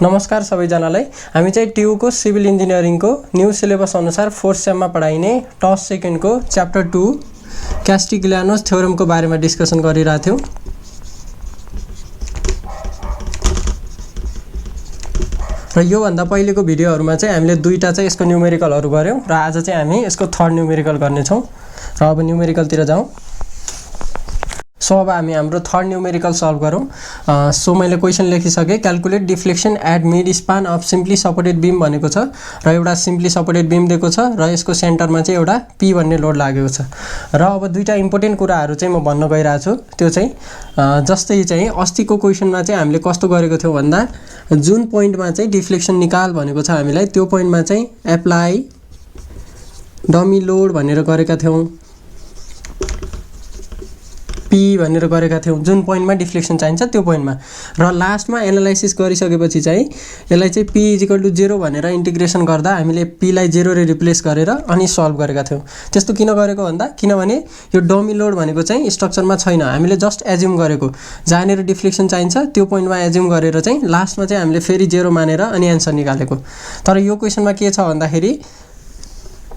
नमस्कार सबैजनालाई। हामी चाहिँ ट्युको सिभिल इन्जिनियरिङको न्यू सिलेबस अनुसार 4th सेममा पढाइने टस सेकेन्डको च्याप्टर 2 क्यास्टिग्लियानोस थ्योरमको बारेमा डिस्कसन गरिरहेका थियौँ। र योभन्दा पहिलेको भिडियोहरूमा चाहिँ हामीले दुईटा चाहिँ यसको न्युमेरिकलहरू गर्यौँ र आज चाहिँ हामी यसको थर्ड न्युमेरिकल गर्नेछौँ। र अब न्युमेरिकलतिर जाउँ। सो अब हामी हाम्रो थर्ड न्युमेरिकल सल्भ गरौँ। सो मैले क्वेसन लेखिसकेँ। Calculate deflection at mid span of simply supported beam भनेको छ र एउटा सिम्पली सपोर्टेड बिम दिएको छ र यसको सेन्टरमा चाहिँ एउटा पी भन्ने लोड लागेको छ। र अब दुईटा इम्पोर्टेन्ट कुराहरू चाहिँ म भन्न गइरहेको छु। त्यो चाहिँ जस्तै चाहिँ अस्तिको क्वेसनमा चाहिँ हामीले कस्तो गरेको थियौँ भन्दा जुन पोइन्टमा चाहिँ डिफ्लेक्सन निकाल भनेको छ हामीलाई त्यो पोइन्टमा चाहिँ एप्लाई डमी लोड भनेर गरेका थियौँ, पी भनेर गरेका थियौँ। जुन पोइन्टमा डिफ्लेक्सन चाहिन्छ त्यो पोइन्टमा र लास्टमा एनालाइसिस गरिसकेपछि चाहिँ यसलाई चाहिँ पी इजिकल टु 0 भनेर इन्टिग्रेसन गर्दा हामीले पीलाई 0 रे रिप्लेस गरेर अनि सल्भ गरेका थियौँ। त्यस्तो किन गरेको भन्दा किनभने यो डमी लोड भनेको चाहिँ स्ट्रक्चरमा छैन, हामीले जस्ट एज्युम गरेको। जहाँनिर डिफ्लेक्सन चाहिन्छ त्यो पोइन्टमा एज्युम गरेर चाहिँ लास्टमा चाहिँ हामीले फेरि 0 मानेर अनि एन्सर निकालेको। तर यो क्वेसनमा के छ भन्दाखेरि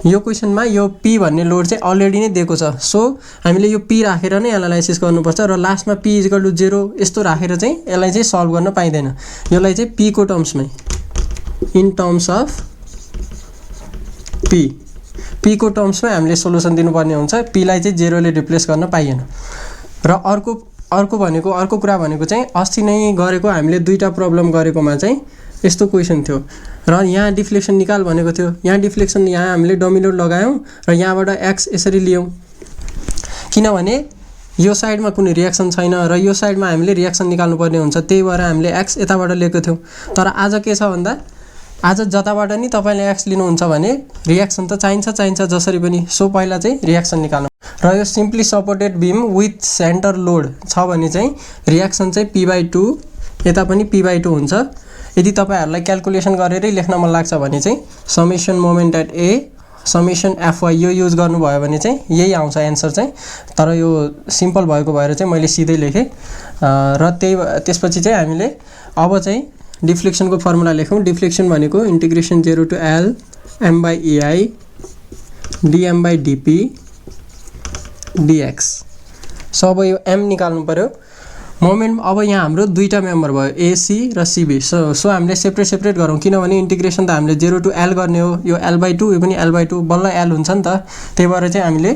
यो क्वेसनमा यो पी भन्ने लोड चाहिँ अलरेडी नै दिएको छ। सो हामीले यो पी राखेर नै एनालाइसिस गर्नुपर्छ र लास्टमा पी इजिकल टु 0 यस्तो राखेर चाहिँ यसलाई चाहिँ सल्भ गर्न पाइँदैन। यसलाई चाहिँ पी को टर्म्समै इन टर्म्स अफ पी को टर्म्समै हामीले सोलुसन दिनुपर्ने हुन्छ। पीलाई चाहिँ 0 ले रिप्लेस गर्न पाइएन। र अर्को कुरा भनेको चाहिँ अस्ति नै गरेको हामीले दुईटा प्रब्लम गरेकोमा चाहिँ यस्तो क्वेसन थियो र यहाँ डिफ्लेक्सन निकाल भनेको थियो। यहाँ डिफ्लेक्सन यहाँ हामीले डमी लोड लगायौँ र यहाँबाट एक्स यसरी लियौँ किनभने यो साइडमा कुनै रियाक्सन छैन र यो साइडमा हामीले रियाक्सन निकाल्नुपर्ने हुन्छ। त्यही भएर हामीले एक्स यताबाट लिएको थियौँ। तर आज के छ भन्दा आज जताबाट नि तपाईँले एक्स लिनुहुन्छ भने रियाक्सन त चाहिन्छ जसरी पनि। सो पहिला चाहिँ रियाक्सन निकाल्नु र यो simply supported beam with centre load छ भने चाहिँ रियाक्सन चाहिँ p/2 यता पनि p/2 हुन्छ। यदि तपाईहरुलाई क्याल्कुलेसन गरेरै लेख्न मन लाग्छ भने चाहिँ summation moment at a summation एफवाई यो युज गर्नुभयो भने चाहिँ यही आउँछ एन्सर चाहिँ। तर यो सिम्पल भएको भएर चाहिँ मैले सिधै लेखेँ र त्यसपछि चाहिँ हामीले अब चाहिँ डिफ्लेक्सनको फर्मुला लेखौँ। डिफ्लेक्सन भनेको integration 0 to L m/ei dm/dp dx। So अब यो m निकाल्नु पर्यो। मोमेन्ट अब यहाँ हाम्रो दुईटा मेम्बर भयो एसी र सीबी। सो हामीले सेपरेट गरौँ किनभने इन्टिग्रेसन त हामीले 0 टु एल गर्ने हो। यो l/2 यो पनि l/2 बल्ल एल हुन्छ नि त। त्यही भएर चाहिँ हामीले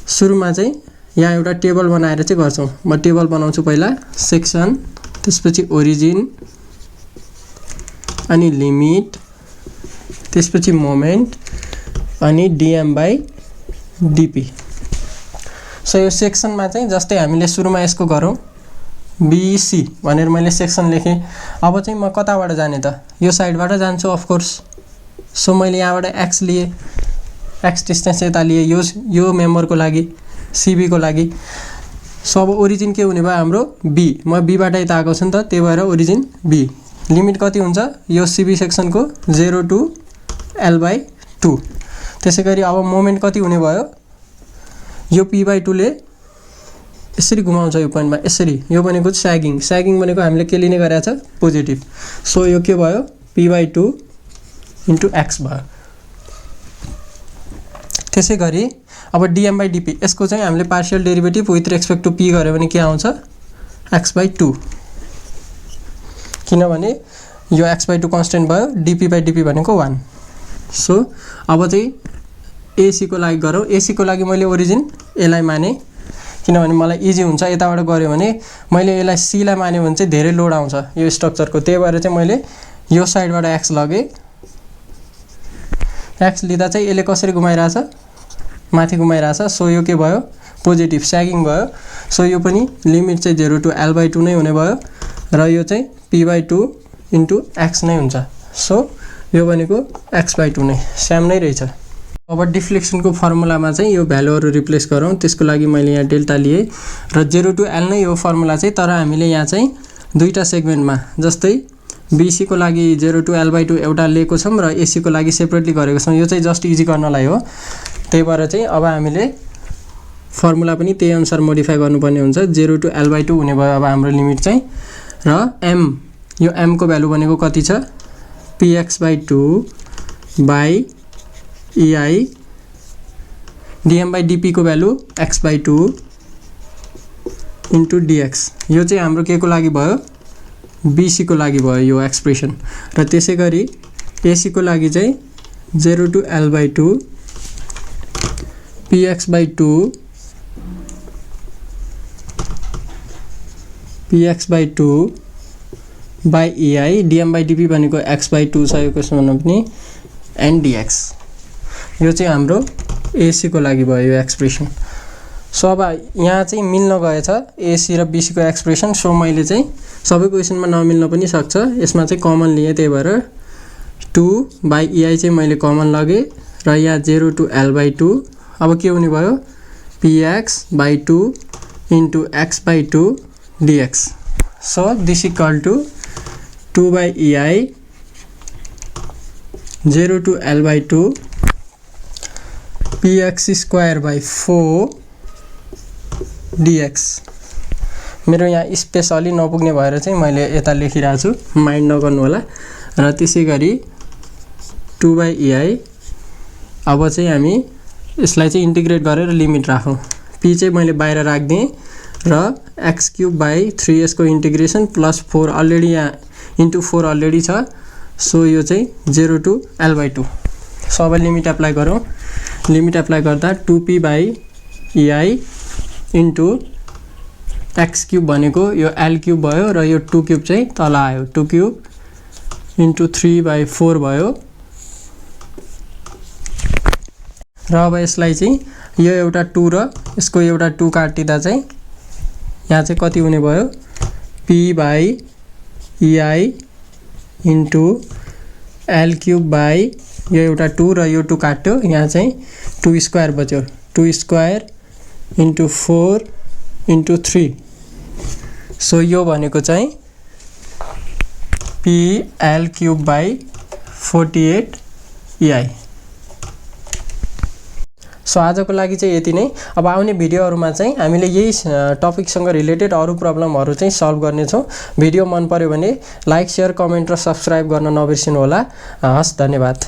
सुरुमा चाहिँ यहाँ एउटा टेबल बनाएर चाहिँ गर्छौँ। म टेबल बनाउँछु पहिला सेक्सन, त्यसपछि ओरिजिन अनि लिमिट, त्यसपछि मोमेन्ट अनि dm/dp। सो यो सेक्सनमा चाहिँ जस्तै हामीले सुरुमा यसको गरौँ BC भनेर मैले सेक्सन लेखेँ। अब चाहिँ म कताबाट जाने त? यो साइडबाट जान्छु अफ कोर्स। सो मैले यहाँबाट एक्स लिए, एक्स डिस्टेन्स यता लिए यो मेम्बरको लागि सीबी को लागि। सो अब ओरिजिन के हुने भयो हाम्रो बी। म बीबाट यता आएको छु नि त, त्यही भएर ओरिजिन बी। लिमिट कति हुन्छ यो सीबी सेक्सनको 0 टु l/2। त्यसैगरी अब मोमेन्ट कति हुने भयो यो p/2 ले यसरी घुमाउँछ यो पोइन्टमा यसरी। यो भनेको स्यागिङ भनेको हामीले के लिने गरेछ पोजिटिभ। सो यो के भयो p/2 इन्टु एक्स भयो। त्यसैगरी अब dm/dp यसको चाहिँ हामीले partial derivative with respect to p गर्यो भने के आउँछ x/2 किनभने यो x/2 कन्स्टेन्ट भयो, dp/dp भनेको 1। सो अब चाहिँ एसी को लागि गरौँ। एसी को लागि मैले ओरिजिन एलाई माने किनभने मलाई इजी हुन्छ। यताबाट गऱ्यो भने मैले यसलाई सीलाई मान्यो भने चाहिँ धेरै लोड आउँछ यो स्ट्रक्चरको। त्यही भएर चाहिँ मैले यो साइडबाट एक्स लगेँ। एक्स लिँदा चाहिँ यसले कसरी घुमाइरहेछ माथि घुमाइरहेछ। सो यो के भयो पोजिटिभ स्यागिङ भयो। सो यो पनि लिमिट चाहिँ 0 टु l/2 नै हुने भयो र यो चाहिँ p/2 इन्टु एक्स नै हुन्छ। सो यो भनेको x/2 नै स्याम नै रहेछ। अब डिफ्लेक्सनको फर्मुलामा चाहिँ यो भ्यालुहरू रिप्लेस गरौँ। त्यसको लागि मैले यहाँ डेल्टा लिएँ र 0 टु एल नै यो फर्मुला चाहिँ। तर हामीले यहाँ चाहिँ दुईटा सेगमेन्टमा जस्तै बीसी को लागि 0 टु l/2 एउटा लिएको छौँ र एसी को लागि सेपरेटली गरेको छौँ। यो चाहिँ जस्ट इजी गर्नलाई हो। त्यही भएर चाहिँ अब हामीले फर्मुला पनि त्यही अनुसार मोडिफाई गर्नुपर्ने हुन्छ। 0 टु l/2 हुने भयो अब हाम्रो लिमिट चाहिँ। र m यो m को भ्यालु भनेको कति छ px/2 by ei dm/dp को भ्यालु x/2 इन्टु dx। यो चाहिँ हाम्रो के को लागि भयो bc को लागि भयो यो एक्सप्रेसन। र त्यसैगरी ac को लागि चाहिँ 0 to l/2 px/2 by ei dm/dp भनेको x/2 छ यो क्वेशनमा पनि and dx। यो चाहिँ हाम्रो ac को लागि भयो यो एक्सप्रेसन। सो अब यहाँ चाहिँ मिल्न गएछ ac र bc को एक्सप्रेसन। सो मैले चाहिँ सबै क्वेशनमा नमिल्न पनि सक्छ, यसमा चाहिँ कमन लिए, त्यही भएर 2 by ei चाहिँ मैले कमन लगे र यहाँ 0 to l/2 अब के हुने भयो px/2 into x/2 dx। So this equal to 2 by ei 0 to l/2 px²/4 dx। मेरो यहाँ स्पेस अलि नपुग्ने भएर चाहिँ मैले यता लेखिरहेको छु, माइन्ड नगर्नु होला। र त्यसै गरी 2 by ei अब चाहिँ हामी यसलाई चाहिँ इन्टिग्रेट गरेर लिमिट राखौँ। p चाहिँ मैले बाहिर राख्दिएँ र x³/3s को इन्टिग्रेसन प्लस 4 अलरेडी यहाँ इन्टु 4 अलरेडी छ। सो यो चाहिँ 0 to l/2। सो अब लिमिट एप्लाई गरौँ। लिमिट एप्लाई गर्दा 2p/ei इन्टु x³ भनेको यो l³ भयो र यो 2³ चाहिँ तल आयो, 2³ इन्टु 3/4 भयो। र अब यसलाई चाहिँ यो एउटा 2 र यसको एउटा 2 काटिदा चाहिँ यहाँ चाहिँ कति हुने भयो p/ei इन्टु l³ यो एउटा 2 र यो 2 काट्यो, यहाँ चाहिँ 2² बच्यो, 2² इन्टु 4 इन्टु 3। सो यो भनेको चाहिँ pl³/48 ei। सो आजको लागि चाहिँ यति नै। अब आउने भिडियोहरुमा चाहिँ हामीले यही टपिकसँग रिलेटेड अरु प्रब्लमहरु चाहिँ सल्भ गर्नेछौं। भिडियो मन पर्यो भने लाइक, शेयर, कमेन्ट र सब्स्क्राइब गर्न नबिर्सिनु होला। हस्, धन्यवाद।